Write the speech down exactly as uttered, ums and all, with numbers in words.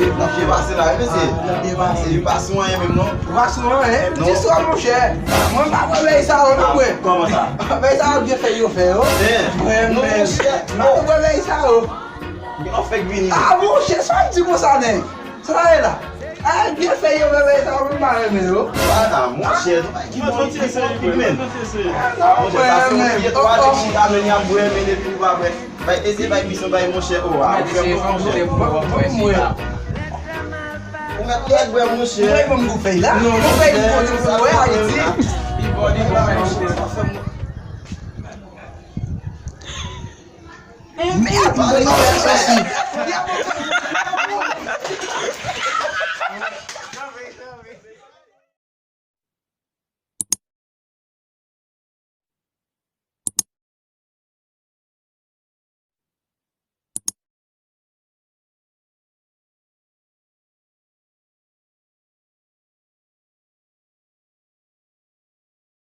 N ap byen pase la, wi, mesye. Ah, n ap byen pase. Yo pa sou anyen menm, non. Ou pa sou anyen? Non. Di sa, monchè. Mwen pa kwè bagay sa yo, non, mwen. Kòman sa? Bagay sa yo byen fè yo fè yo. Mwen, non, men, monchè. M pa kwè bagay sa yo. Gen yon fèk vini. Ah, monchè, sa w di konsa, nèg? Sa w ye la? Ah, byen fè yo, men, men, sa w pa renmen yo. Ah, monchè, nou pa ki bon, se yon pigmen. Ah, non, monchè, sa se yon pye twa, te chita, men y ap bwè, men depi nou pa bwè. Bay, ese bay pison, bay, monchè, o, a, ou fè mwen, monchè. Mwen, mwen, mwen. Ou mèt lè bwè, monchè. Mwen, mwen, mwen fè la. Non, mwen fè yon kote pou wè Ayiti. Li bon, li bon, men, monchè, sa fè mwen. Mèd, mwen, mwen, mwen, mwen.